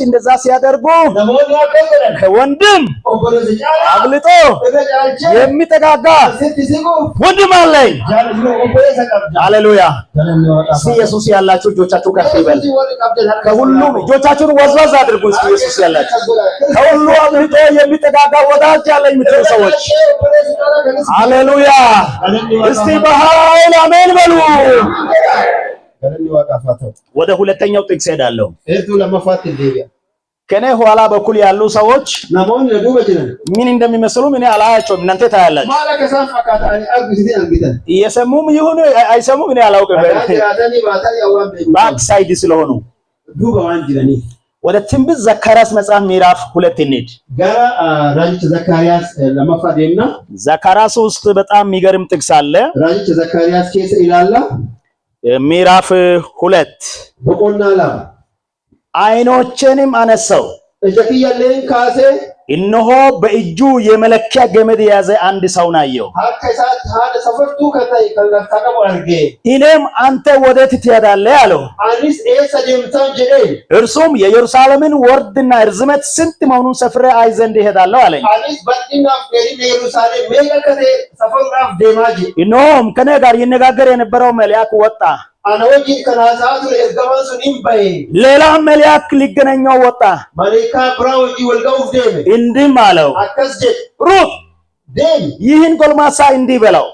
እንደዛ ሲያደርጉ Namoonni akka godhan ከወንድም obboleessa caalaa አብልጦ irra caalchee የሚጠጋጋ sitti siquuf ወንድም አለኝ። jaallatama obboleessa qabda. ሃሌሉያ። Galanni Waaqaaf እስቲ haa ta'u. ኢየሱስ ያላችሁ እጆቻችሁ ከፍ ይበል። Yesuusii warri qabdan harka ከሁሉም እጆቻችሁን ወዝወዝ አድርጉ። እስቲ ኢየሱስ ያላችሁ ከሁሉ አብልጦ የሚጠጋጋ ወዳጅ አለኝ የምትሉ ሰዎች ሃሌሉያ። እስቲ በኃይል አሜን በሉ። Galanni Waaqaaf haa ta'u. ወደ ሁለተኛው ጥቅስ ሄዳለሁ። Heertuu lammaffaatti deebi'a. ከኔ ኋላ በኩል ያሉ ሰዎች Namoonni na duuba jiran ምን እንደሚመስሉ እኔ አላያቸውም፣ እናንተ ታያላችሁ። maal akka isaan fakkaatan ani argu isin argitan. እየሰሙም ይሁን አይሰሙም እኔ አላውቅም። Dhagaa jiraatanii baatanii awwaan beeku. Back side ስለሆኑ Duuba waan jiraniif. ወደ ትንቢት ዘካርያስ መጽሐፍ ምዕራፍ 2 እንሂድ። Gara raajicha Zakkaariyaas lammaffaa deemna. ዘካርያስ ውስጥ በጣም የሚገርም ጥቅስ አለ። Raajicha Zakkaariyaas keessa ilaalla. ምዕራፍ 2 Boqonnaa 2. አይኖቼንም አነሳው፣ Ija kiyyalleen kaasee እነሆ በእጁ የመለኪያ ገመድ የያዘ አንድ ሰውን አየሁ። harka isaatti haadha safartuu kan ta'e kan laftaa qabu arge. እኔም አንተ ወዴት ትሄዳለህ አለው። Anis eessa deemtan jedheen. እርሱም የኢየሩሳሌምን ወርድና ርዝመት ስንት መሆኑን ሰፍሬ አይ ዘንድ እሄዳለሁ አለኝ። Anis bal'inaaf dheerina Yerusaalem meeqa akka ta'e safaruudhaaf deemaa jedhe. እነሆም ከእኔ ጋር ይነጋገር የነበረው መልአክ ወጣ፣ Ana wajjin kan haasa'aa ture ergamaan sun hin bahe. ሌላም መልአክ ሊገናኘው ወጣ፣ Maleekaa biraa wajjin wal ga'uuf deeme. እንዲህም አለው፣ Akkas jedhe. ሩጥ Deemi. ይህን ጎልማሳ እንዲህ በለው፣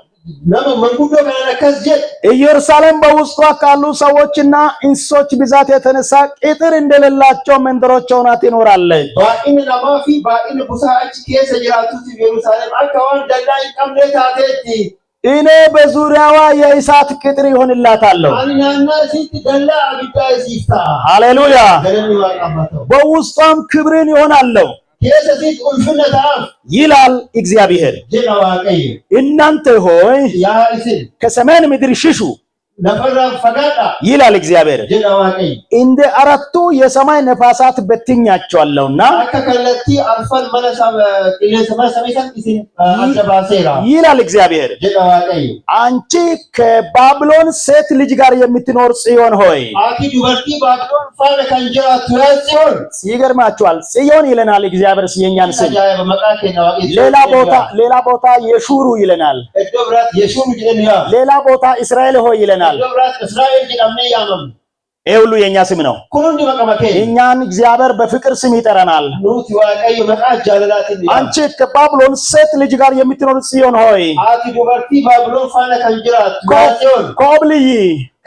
Nama manguddoo kanaan akkas jedhe. ኢየሩሳሌም በውስጧ ካሉ ሰዎችና እንስሶች ብዛት የተነሳ ቅጥር እንደሌላቸው መንደሮች ሆና ትኖራለች። Baay'ina namaa fi baay'ina busaa achi keessa jiraatuutiif Yerusaalem akka waan dallaa hin qabnee taateetti. እኔ በዙሪያዋ የእሳት ቅጥር ይሆንላታለሁ። Ani naannaa isiitti dallaa abiddaa isiif ta'a. ሃሌሉያ። Galanni Waaqaaf haa ta'u. በውስጧም ክብርን ይሆናለሁ Keessa isiitti ulfina ta'aaf ይላል እግዚአብሔር። jedha Waaqayyo. እናንተ ሆይ Yaa isin ከሰሜን ምድር ሽሹ lafarraa fagaadhaa ይላል እግዚአብሔር። jedha Waaqayyo. እንደ አራቱ የሰማይ ነፋሳት በትኛቸዋለሁና Akka kallattii arfan mana qilleensa mana samii san isin adda baaseera ይላል እግዚአብሔር። jedha Waaqayyo. አንቺ ከባቢሎን ሴት ልጅ ጋር የምትኖር ጽዮን ሆይ Ati dubartii Baabiloon faana kan jiraattu yaa Tsiyoon. ይገርማችኋል። ጽዮን ይለናል እግዚአብሔር የኛን ስም። Ajaa'iba maqaa keenya Waaqayyo. ሌላ ቦታ የሹሩ ይለናል። Iddoo biraatti Yeshuun jedhanii yaama. ሌላ ቦታ እስራኤል ሆይ ይለናል። Iddoo biraatti Israa'el jedhamnee yaamamna. ይህ ሁሉ የኛ ስም ነው። Kun hundi maqaa keenya. እኛን እግዚአብሔር በፍቅር ስም ይጠራናል። Nuti Waaqayyo maqaa jaalalaatiin nu yaama. አንቺ ከባቢሎን ሴት ልጅ ጋር የምትኖር ጽዮን ሆይ Ati dubartii Baabiloon faana kan jiraattu yaa Tsiyoon ኮብልይ፣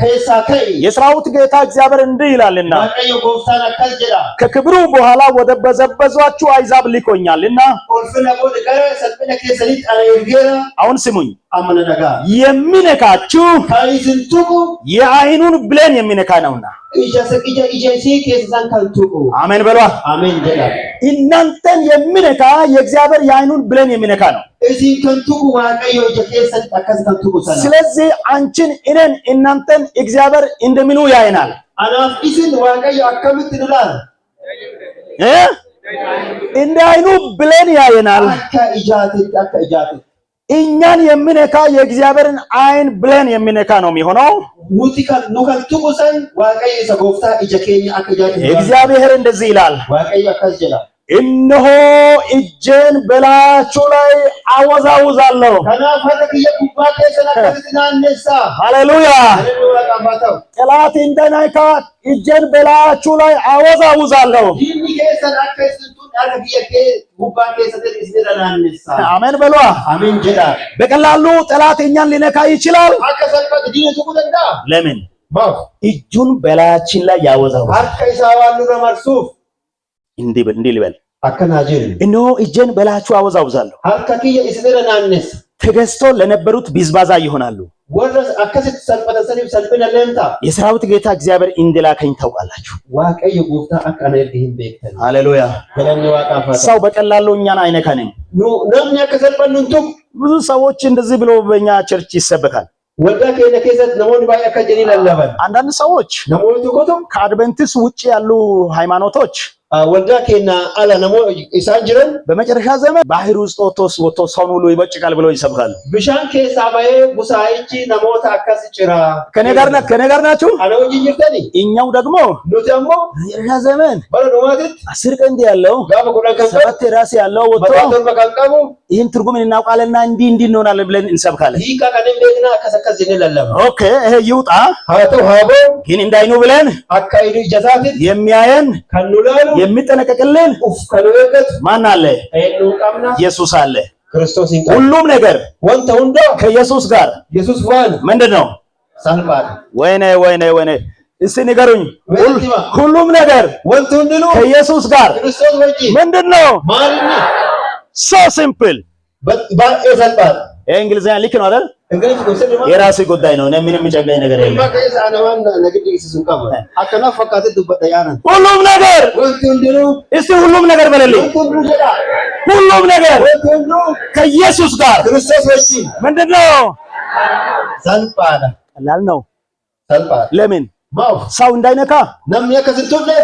keessaa ka'i. የሰራዊት ጌታ እግዚአብሔር እንዲህ ይላልና Waaqayyo gooftaan akkas jedha. ከክብሩ በኋላ ወደ በዘበዟችሁ አሕዛብ ልኮኛልና። Ulfina booda gara salphina keessanitti ana ergeera. አሁን ስሙኝ፣ Amma na dhagaa. የሚነካችሁ Kan isin tuqu የዓይኑን ብሌን የሚነካ ነውና። ija ija ija isii keessa isaan kan tuqu. አሜን በሏ። Ameen jedha. እናንተን የሚነካ የእግዚአብሔር የዓይኑን ብሌን የሚነካ ነው። Isin kan tuqu Waaqayyo ija keessanitti akkas kan tuqu sana. ስለዚህ አንቺን፣ እኔን፣ እናንተን እግዚአብሔር እንደምኑ ያየናል? Anaaf isin Waaqayyo akkamitti nu ilaala? እ? እንደ ዓይኑ ብሌን ያየናል። Akka ijaatitti akka ijaatitti. እኛን የሚነካ የእግዚአብሔርን ዓይን ብሌን የሚነካ ነው የሚሆነው። Nuti kan nu kan tuqu san Waaqayyo isa gooftaa ija keenya akka ijaatitti. nu ilaala. እግዚአብሔር እንደዚህ ይላል፣ Waaqayyo akkas jedha. እነሆ እጄን በላያችሁ ላይ አወዛውዛለሁ። Kanaaf harka kiyya gubbaa keessan akkasitti naannessaa. ሃሌሉያ። Galanni Waaqaaf haa ta'u. ጠላት እንዳይነካ እጄን በላያችሁ ላይ አወዛውዛለሁ። Diinni keessan akka isin tuqne harka kiyya kee gubbaa keessatti isinirra naannessaa. አሜን በሏ። Ameen jedha. በቀላሉ ጠላት እኛን ሊነካ ይችላል። Akka salphaatti diina tuquu danda'a? ለምን? Maaf? እጁን በላያችን ላይ ያወዛውዛል። Harka isaa waan nurra marsuuf እንዲህ በል- እንዲህ ሊበል akkanaa jennu. እነሆ እጄን በላያችሁ አወዛውዛለሁ። Harka kiyya isinirra naannessa. ተገዝቶ ለነበሩት ብዝበዛ ይሆናሉ። Warra akkasitti salphatan saniif salphina illee ta'a. የሰራዊት ጌታ እግዚአብሔር እንደላከኝ ታውቃላችሁ። Waaqayyo gooftaa akka ana erge hin beektan. ሃሌሉያ። Galanni Waaqaaf haa ta'u. ሰው በቀላሉ እኛን አይነካንም። Nu namni akka salphannu hin tuqu. ብዙ ሰዎች እንደዚህ ብሎ በእኛ church ይሰበካል። Waldaa keenya keessatti namoonni baay'ee akka jedhanii lallaban. አንዳንድ ሰዎች Namoonni tokko tokko ከአድቨንቲስት ውጭ ያሉ ሃይማኖቶች Waldaa keenya ala namoo isaan jiran በመጨረሻ ዘመን ባህር ውስጥ ወጥቶ ወጥቶ ሰውን ሁሉ ይበጭቃል ብለው ይሰብካሉ። bishaan keessaa bahee busaayichi namoota akkas cira. ከኔ ጋር ናችሁ? Ana wajjin jirtani. እኛው ደግሞ Nuti ammoo መጨረሻ ዘመን bara dhumaatitti 10 ቀንድ ያለው gaafa 10 kan qabu 7 ራስ ያለው ወጥቶ mataa 7 kan qabu ይህን ትርጉም እናውቃለንና እንዲህ እንዲህ እንሆናለን ብለን እንሰብካለን። hiikaa kan hin beekna akkas akkas jennee lallabna. Okay ይሄ ይውጣ፣ Haa ta'u haa ba'u ግን እንዳይኑ ብለን akka ija isaatitti የሚያየን kan nu laalu የሚጠነቀቅልን uf kan nu eeggatu ማን አለ? eenyuu qabna ኢየሱስ አለ። Kiristoos hin qabna. ሁሉም ነገር Wanta hundaa ከኢየሱስ ጋር Yesuus faana ምንድን ነው? salphaadha. ወይኔ ወይኔ ወይኔ! እስቲ ንገሩኝ፣ ሁሉም ነገር Wanti hundinuu ከኢየሱስ ጋር Kiristoos wajjin ምንድን ነው? maal inni So simple። baay'ee salphaadha. ይሄ እንግሊዝኛ ልክ ነው አይደል? Ingiliffi kun sirrii maal? የራሴ ጉዳይ ነው። እኔ ምንም የሚጨንቀኝ ነገር የለም። Bakka isa ana waan na giddisiisu hin qabu. Akkanaaf fakkaatee dubbadha yaanan. ሁሉም ነገር Wanti hundinuu እስቲ ሁሉም ነገር በለልኝ። wanti hundinuu jedha. ሁሉም ነገር Wanti hundinuu ከኢየሱስ ጋር Kiristoos wajjin ምንድን ነው? salphaadha. ቀላል ነው። Salphaadha. ለምን Maaf ሰው እንዳይነካ namni akka sin turre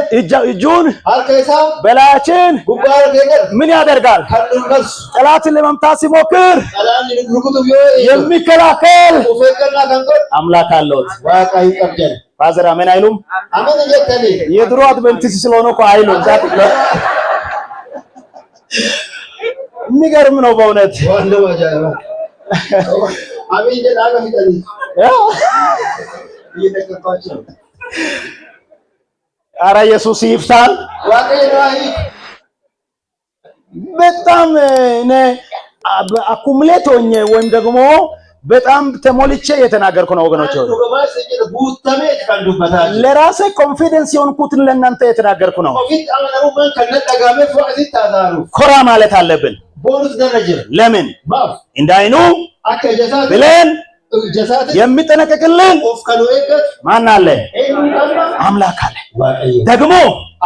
እጁን harka isaa በላያችን gubbaa harka keenya ምን ያደርጋል? kan nu marsu ጠላትን ለመምታት ሲሞክር xalaanni nu rukutuuf yoo eegu የሚከላከል of eeggannaa kan godhu አምላክ አለውት። Waaqa hin qabdan. Father አሜን አይሉም? Amana jettanii የድሮ አድቨንቲስት ስለሆነ እኮ አይሉም። የሚገርም ነው በእውነት። waan nama ajaa'ibaa. Amiin jedhaa akka fixanii እየጠቀምኳቸው ነው። ኧረ ኢየሱስ ይፍታል። Waaqayyo nu haa hiiku. በጣም እኔ accumulate ሆኜ ወይም ደግሞ በጣም ተሞልቼ የተናገርኩ ነው ወገኖች። ሆይ Dhugamaa isin jedhu guutameeti kan dubbataa jiru. ለራሴ confidence የሆንኩትን ለእናንተ የተናገርኩ ነው። Ofitti amanamummaan kan natti dhaga'ameef waa isitti haasa'anuuf ኮራ ማለት አለብን። boonus narra jira. ለምን Maaf እንዳይኑ akka ija isaatti ብለን ija isaatti የሚጠነቀቅልን of kan nu eeggatu ማን አለ? eenyuun qabna? አምላክ አለ። Waaqayyo. ደግሞ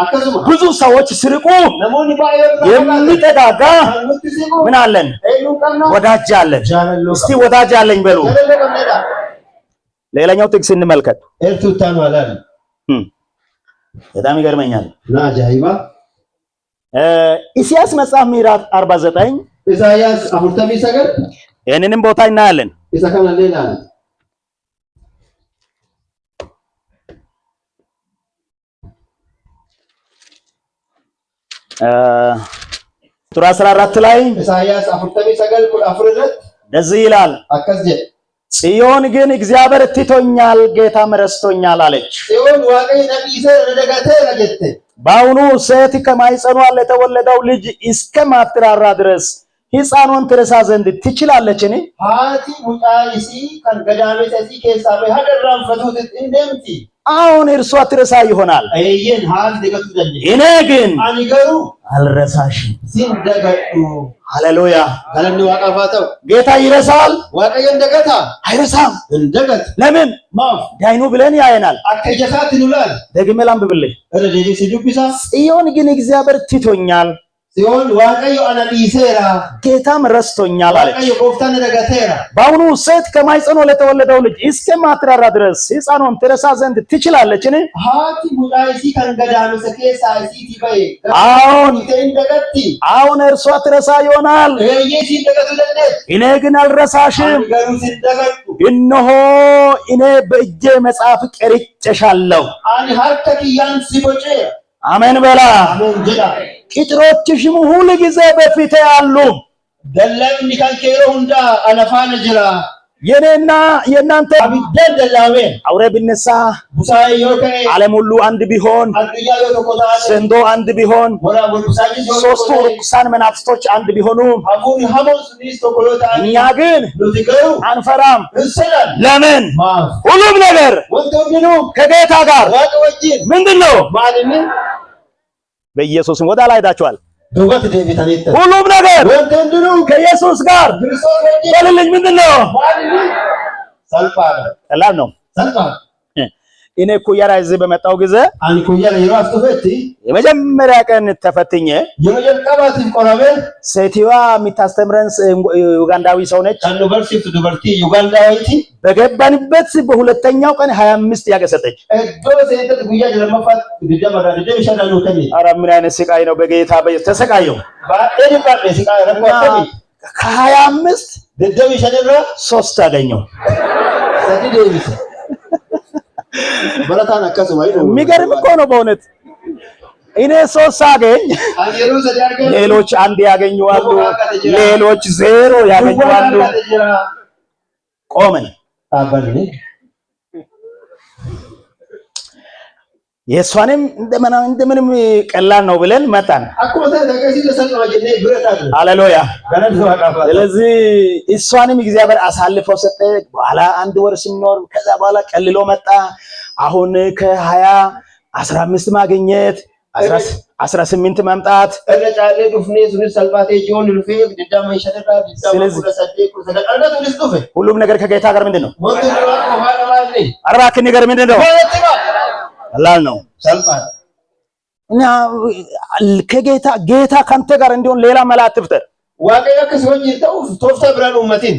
Akkasuma ብዙ ሰዎች ስርቁ namoonni baay'een irraa fagaatan የሚጠጋጋ kan nutti siqu ምን አለን? eenyuun qabna? ወዳጅ አለን። Jaalalloo እስቲ qabna. ወዳጅ አለኝ በሉ። Jaalalloo qabnedha. ሌላኛው ጥቅስ እንመልከት። Eertuu itti aanu alaali. በጣም ይገርመኛል። Na ajaa'iba. ኢሳይያስ መጽሐፍ ምዕራፍ 49 Isaayyaas 49 ይህንንም ቦታ እናያለን። isa kanallee ilaalla. ቁጥር 14 ላይ Isaayyaas 49 14 irratti እንደዚህ ይላል፣ akkas jedha. ጽዮን ግን እግዚአብሔር ትቶኛል፣ ጌታም ረስቶኛል አለች። Xiyoon Waaqayyo na dhiiseera na dagateera jette. በአሁኑ ሴት ከማኅፀኗ ለተወለደው ልጅ እስከማትራራ ድረስ ሕፃኑን ትረሳ ዘንድ ትችላለችን? Haati mucaa isii kan gadameessa isii keessaa bahe haga irraanfatuutti hin deemti. አሁን እርሷ ትረሳ ይሆናል፣ Eeyyeen haati dagatuu dandeessi. እኔ ግን Ani garuu አልረሳሽም። sin dagadhu. ሃሌሉያ! Galanni Waaqaaf haa ta'u. ጌታ ይረሳል Waaqayyo hin dagataa? አይረሳም። Hin dagatu. ለምን Maaf ዳይኑ ብለን ያየናል። akka ija isaatti nu laala. ደግሜ ላንብብልህ። Irra deebiin si dubbisa. ጽዮን ግን እግዚአብሔር ትቶኛል፣ Xiyoon Waaqayyo ana dhiiseera. ጌታም ረስቶኛል አለች። Waaqayyo gooftaan na dagateera. በአሁኑ ሴት ከማኅፀኗ ለተወለደው ልጅ እስከማትራራ ድረስ ሕፃኑን ትረሳ ዘንድ ትችላለችን? Haati mucaa isii kan gadameessa keessaa isiitii bahe አዎን hin dagatti. አሁን እርሷ ትረሳ ይሆናል፣ Eeyyee isiin dagatuu dandeessi. እኔ ግን አልረሳሽም። Ani garuu sin dagadhu. እነሆ እኔ በእጄ መጽሐፍ ቀርጬሻለሁ። Ani harka kiyyaan si boceera. አሜን በላ። Ameen jedha. ቅጥሮችሽም ሁል ጊዜ በፊቴ አሉ። Dallaan kan kee yeroo hundaa ana faana jira. የኔና የእናንተ Abiddaan dallaamee አውሬ ቢነሳ busaayee yoo ka'e ዓለም ሁሉ አንድ ቢሆን addunyaa yoo tokko taate ዘንዶ አንድ ቢሆን waraabonni busaayis yoo ሶስቱ tokko ta'e ርኩሳን መናፍስቶች አንድ ቢሆኑ hafuurri hamoon sunis tokko yoo ta'an እኛ ግን nuti garuu አንፈራም። hin sodaannu. ለምን? Maaf ሁሉም ነገር wanti hundinuu ከጌታ ጋር Waaqa wajjin ምንድን ነው? maal inni በኢየሱስም ወደ ላይ ሄዳችኋል። duubatti deebitaniittan. ሁሉም ነገር Wanti hundinuu ከኢየሱስ ጋር Kiristoos wajjin በልልኝ። ምንድን ነው? maal inni salphaadha. ቀላል ነው። Salphaadha. እኔ ኩያራ እዚህ በመጣው ጊዜ Ani Kuyyaara yeroo as dhufetti የመጀመሪያ ቀን ተፈትኜ yeroo jalqabaatiif qoramee ሴትዋ የምታስተምረን ኡጋንዳዊ ሰው ነች። kan nu barsiiftu dubartii Yugaandaa wayiiti. በገባንበት በሁለተኛው ቀን 25 ጥያቄ ሰጠች። Iddoo seentetti guyyaa lammaffaatti digdamarraa 25 nuu kennite. ኧረ ምን አይነት ስቃይ ነው! በጌታ ተሰቃየው። Baay'ee dhiphadhe siqaa rakkoo akkamii? ከ25 25 irraa 3 አገኘው። 3 deebise. Barataan akkasuma hidhu. የሚገርም እኮ ነው በእውነት። እኔ 3 ሳገኝ Ani yeroo 3 argadhu. ሌሎች 1 ያገኙዋሉ፣ ሌሎች 0 Duwwaa ያገኙዋሉ። argate jira. ቆምን። Dhaabbanni. የእሷንም እንደምንም ቀላል ነው ብለን መጣን። Akkuma ta'e akkasii salphama jennee bira taate. ሃሌሉያ። Galata waaqaaf haa ta'u. ስለዚህ እሷንም እግዚአብሔር አሳልፎ ሰጠ። በኋላ አንድ ወር ሲኖር ከዛ በኋላ ቀልሎ መጣ። አሁን ከ20 15 ማግኘት 18 ማምጣት Irra caalee dhufnee sunis salphaatee ji'oon dhufee 25 irraa 20 ስለዚህ- 18 19 argatuunis dhufe. ሁሉም ነገር ከጌታ ጋር ምንድን ነው? Wanti duraa qofaa namaanne. ኧረ እባክህ ነገር ምንድን ነው? Maalatti hima? ቀላል ነው። Salphaadha. እና ከጌታ ጌታ ካንተ ጋር እንዲሆን ሌላ መላ አትፍጠር። Waaqayyo akka si wajjin ta'uuf tooftaa biraan uummatiin.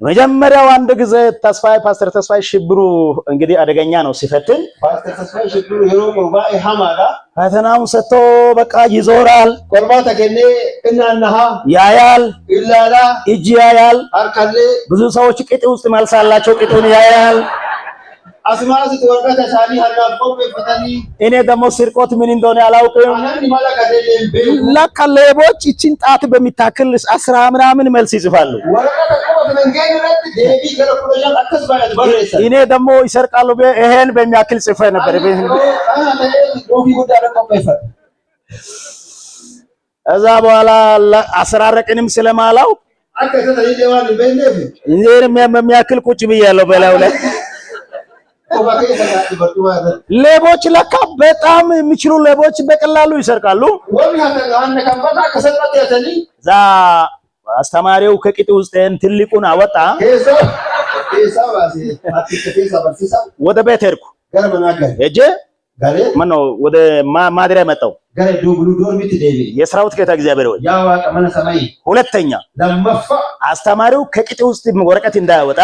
መጀመሪያው አንድ ጊዜ ተስፋዬ ፓስተር ተስፋዬ ሽብሩ እንግዲህ አደገኛ ነው ሲፈትን Paaster Tasfaayee Shibbiruu yeroo qoru baay'ee hamaadha. ፈተናውን ሰጥቶ በቃ ይዞራል፣ Qormaata kennee innaannahaa, ያያል፣ ilaalaa, እጅ ያያል። harkallee ብዙ ሰዎች ቅጥ ውስጥ መልስ አላቸው፣ ቅጡን ያያል። asumaa asitti waraqata isaanii harkaaf qopheeffatanii እኔ ደግሞ ስርቆት ምን እንደሆነ አላውቅም። namni maal akka ta'e illee hin beeku. ለካ ሌቦች ይችን ጣት በሚታክል 10 ምናምን መልስ ይጽፋሉ። Waraqata qofa kan hin geenye irratti deebii gara 15 akkas baay'atu barreessan. እኔ ደግሞ ይሰርቃሉ ብዬ ይሄን በሚያክል ጽፌ ነበር። Ani yeroo kana ta'ee ofii guddaadhaan qopheeffadha. እዛ በኋላ አሰራረቅንም ስለማላውቅ Akka isa ta'ee waan hin beekneef ይሄን በሚያክል ቁጭ ብያለሁ በላዩ ላይ። qofa keessa taa'e barcuma irratti. ሌቦች ለካ በጣም የሚችሉ ሌቦች በቀላሉ ይሰርቃሉ። Warri hatan hanna kan bakka akka salphaatti hatanii እዛ አስተማሪው ከቂጥ ውስጥ ይሄን ትልቁን አወጣ። keessoo keessaa baasee aticha keessaa barsiisaa ወደ ቤት ሄድኩ። gara manaa gale. ሄጄ Galee ማነው ወደ ማደሪያ መጣው። gara iddoo buluu doormiitti deebi'e. የሰራዊት ጌታ እግዚአብሔር ሆይ፣ Yaa Waaqa mana samayii ሁለተኛ lammaffaa አስተማሪው ከቂጥ ውስጥ ወረቀት እንዳያወጣ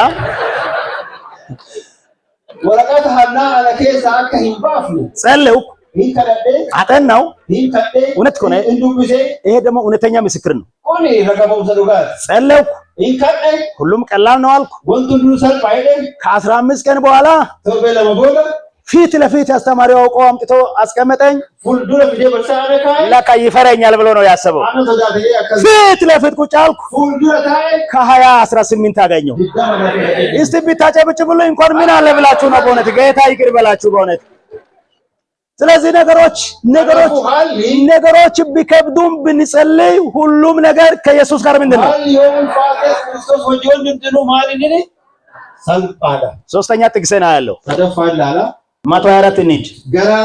waraqata hannaa ala keessaa akka hin baafne ጸለይኩ፣ hin kadhadhee አጠናው። hin kadhee እውነት ከሆነ hin dubbisee ይሄ ደግሞ እውነተኛ ምስክር ነው። kuni raga ba'umsa dhugaati. ጸለይኩ፣ Hin kadhe ሁሉም ቀላል ነው አልኩ። wanti hundinuu salphaa jedhe ከ15 ቀን በኋላ torbee 2 booda ፊት ለፊት አስተማሪው አውቆ አምጥቶ አስቀመጠኝ። fuuldura fidee barsiisaa ana kaa'e ለካ ይፈረኛል ብሎ ነው ያሰበው። ana sodaatee akkas ፊት ለፊት ቁጭ አልኩ። fuuldura taa'e ከ20 18 አገኘው። 20 na fudhatee እስቲ ቢታጨብጭቡልኝ እንኳን ምን አለ ብላችሁ ነው በእውነት ጌታ ይቅር በላችሁ በእውነት። ስለዚህ ነገሮች ነገሮች Kanaafuu haalli ነገሮች ቢከብዱም ብንጸልይ ሁሉም ነገር ከኢየሱስ ጋር ምንድን ነው? haalli yoo ulfaates Kiristoos wajjin wanti hundinuu maal inni salphaadha. ሶስተኛ ጥቅስና ያለው Sadaffaa ilaala. 124 እንሂድ። Gara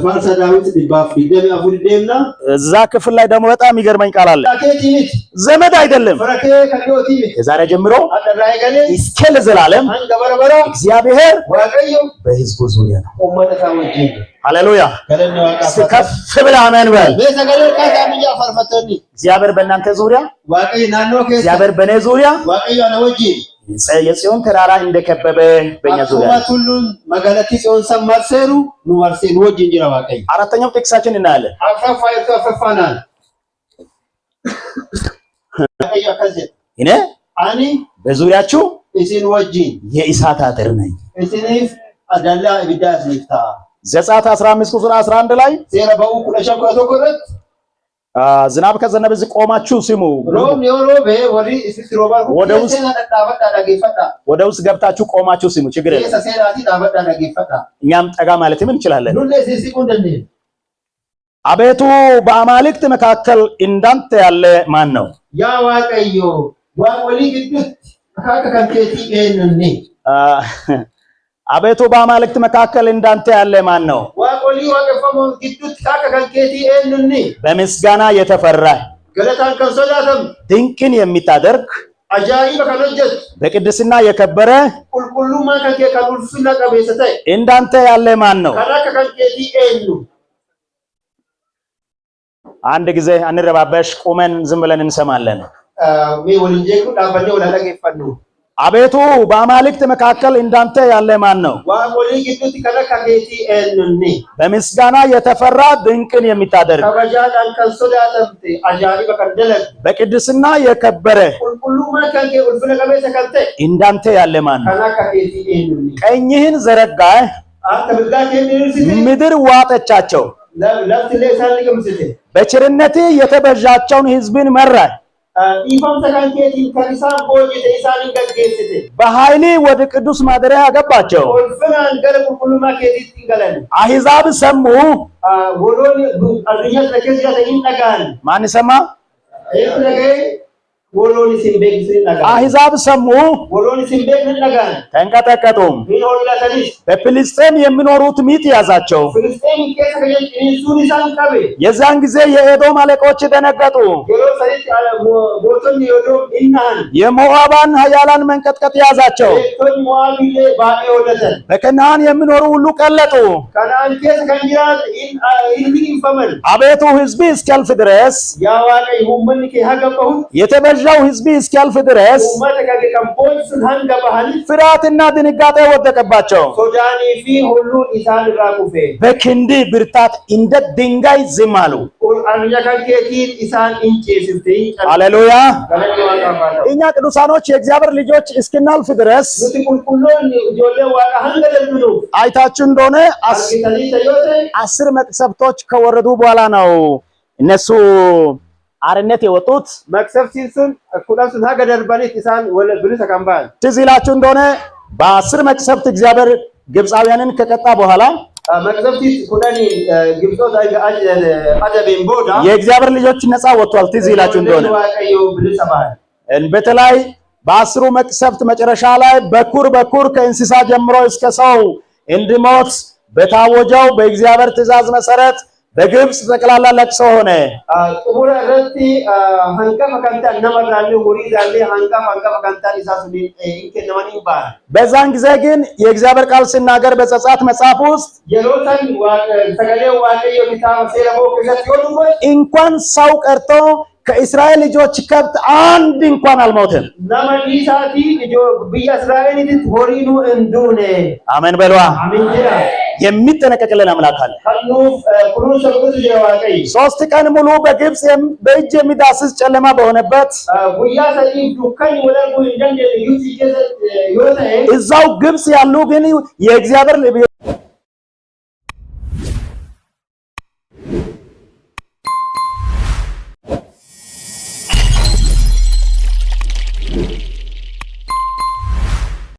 faarsa Daawit 124 deemna. እዛ ክፍል ላይ ደግሞ በጣም የሚገርመኝ ቃል አለ። Keetii miti. ዘመድ አይደለም Fira kee kan dhiyootii miti. ከዛሬ ጀምሮ Har'a eegalee እስከ ለዘላለም hanga bara baraa እግዚአብሔር Waaqayyo በሕዝቡ ዙሪያ ነው። uummata isaa wajjin jira. ሃሌሉያ! Galanni Waaqaaf እስቲ haa ta'u. ከፍ ብለህ አሜን በል። Mee sagalee kaasaa biyya faarfattoonni. እግዚአብሔር በእናንተ ዙሪያ፣ Waaqayyo naannoo keessa. እግዚአብሔር በእኔ ዙሪያ Waaqayyo ana wajjin. የጽዮን ተራራ እንደከበበ በእኛ ዙሪያ Akkuma ነው። tulluun magaalattii Tsiyoon san marseeru nu marsee nu wajjin jira Waaqayyo. አራተኛው ጥቅሳችን እናያለን። Afuraffaa itti afuraffaa naal. Waaqayyo akkas jedha. እኔ Ani በዙሪያችሁ isin wajjin የእሳት አጥር ነኝ። isiniif dallaa ibiddaa isiniif ta'a. ዘጸአት 15 ቁጥር 11 ላይ Seera ba'uu 15 11 irratti ዝናብ ከዘነበ እዚህ ቆማችሁ ስሙ፣ roobni yoo roobe warri isitti roobaa ወደ ውስጥ- seenaa dhadhaabadhaa dhageeffadhaa. ወደ ውስጥ ገብታችሁ ቆማችሁ ስሙ። ችግር የለም። Keessa seenaatii dhaabadhaa dhageeffadhaa. እኛም ጠጋ ማለትም እንችላለን። Nullee isin siquu hin dandeenye. አቤቱ በአማልክት መካከል እንዳንተ ያለ ማን ነው? Yaa Waaqayyo waaqolii gidduutti akka kan keetii eenyunni? አ፣ አቤቱ በአማልክት መካከል እንዳንተ ያለ ማን ነው? Waaqolii waaqeffamoo gidduutti akka kan keetii eenyunni? በምስጋና የተፈራ Galataan kan sodaatamu ድንቅን የምታደርግ Ajaa'iba kan hojjettu, በቅድስና የከበረ qulqullummaa kan kee kan ulfina qabeessa ta'e, እንዳንተ ያለ ማን ነው? Kan akka kan keetii eenyu? አንድ ጊዜ አንረባበሽ፣ ቁመን ዝም ብለን እንሰማለን። Mee waliin jeeqnu, dhaabbannee wal dhaggeeffannu. አቤቱ፣ በአማልክት መካከል እንዳንተ ያለ ማን ነው? Waaqolii gidduutti kan akka keetii eenyunni? በምስጋና የተፈራ ድንቅን የምታደርግ፣ Kabajaadhaan kan sodaatamte, ajaa'iba kan dalagdu, በቅድስና የከበረ qulqullummaa kan kee ulfina qabeessa kan ta'e, እንዳንተ ያለ ማን ነው? Kan akka keetii eenyunni? ቀኝህን ዘረጋህ፣ Akka mirgaa kee diriirsite, ምድር ዋጠቻቸው። lafti illee isaan liqimsite. በቸርነትህ የተቤዣቸውን ሕዝብን መራህ። Dhiifamsa kan keetiin kan isaan boojite isaan hin gaggeessite. በኃይልህ ወደ ቅዱስ ማደሪያ አገባቸው። Ulfinaan gara qulqullummaa keetiitti hin galan. አሕዛብ ሰሙ። Waloonni addunyaa kana keessa jiraatan hin dhaga'an. ማን ሰማ? Eenyu dhaga'e? Waloonni isin beeksisu hin dhaga'an. አሕዛብ ሰሙ፣ Waloonni isin beeknu hin dhaga'an. ተንቀጠቀጡም። Hin hollatanis. በፍልስጤም የሚኖሩት ምጥ ያዛቸው። Filisxeem keessa kan jiran ciniinsuun isaan qabe. የዚያን ጊዜ የኤዶም አለቆች ደነገጡ። Yeroo sanitti mootonni Edoom hin nahan. የሞዓባን ኃያላን መንቀጥቀጥ ያዛቸው። Beektonni Mo'aabillee baay'ee hollatan. በከነዓን የሚኖሩ ሁሉ ቀለጡ። Kanaan keessa kan jiraatan hin liqimfaman. አቤቱ፣ ሕዝብህ እስኪያልፍ ድረስ፣ Yaa Waaqayyo, uummanni kee haga bahutti, የተቤዠው ሕዝብህ እስኪያልፍ ድረስ uummata kee kan boojisun hanga bahanitti, ፍርሃትና ድንጋጤ ወደቀባቸው። sodaanii fi holluun isaan irraa kufe. በክንድህ ብርታት እንደ ድንጋይ ዝም አሉ። Arja kan keetiin isaan hin ceesifte, hin calqabde. ሃሌሉያ። Galanni Waaqaaf haa ta'u. እኛ ቅዱሳኖች የእግዚአብሔር ልጆች እስክናልፍ ድረስ፣ Nuti qulqulloonni ijoollee Waaqa hanga darbinuuf, አይታችሁ እንደሆነ argitanii yoo ta'e, 10 መቅሰፍቶች ከወረዱ በኋላ ነው እነሱ አርነት የወጡት። maqsaftiin sun 10 sun haga darbanitti isaan bilisa kan ba'an. ትዝ ይላችሁ እንደሆነ በ10 መቅሰፍት እግዚአብሔር ግብፃውያንን ከቀጣ በኋላ Maqsaftii 10n Gibxoota adabeen booda የእግዚአብሔር ልጆች ነፃ ወጥቷል። ትዝ ይላችሁ እንደሆነ ijoolleen Waaqayyoo bilisa ba'an. በተለይ በ10ሩ መቅሰፍት መጨረሻ ላይ በኩር በኩር ከእንስሳ ጀምሮ እስከ ሰው እንዲሞት በታወጀው በእግዚአብሔር ትእዛዝ መሰረት በግብፅ ጠቅላላ ለቅሶ ሆነ። Xumura irratti hangafa kan ta'an namarraallee horiirraallee hangafa hangafa kan ta'an isaa sun hin kennamanii hin ba'an. በዛን ጊዜ ግን የእግዚአብሔር ቃል ሲናገር በዘጸአት መጽሐፍ ውስጥ Yeroo san sagalee Waaqayyoo kitaaba seera ba'uu keessatti yoo dubbatu, እንኳን ሰው ቀርቶ ከእስራኤል ልጆች ከብት አንድ እንኳን አልሞተም። nama dhiisaatii biyya Israa'elitti horiinuu hin duune. አሜን በሏ። Amiin jedha. የሚጠነቀቅልን አምላክ አለ። Kan nuuf kunuunsa godhutu jira Waaqayyo. 3 ቀን ሙሉ በግብፅ በእጅ የሚዳስስ ጨለማ በሆነበት Guyyaa sadiif dukkanni wal arguu hin dandeenye Gibxii keessatti yoo ta'e, እዛው ግብፅ ያሉ ግን የእግዚአብሔር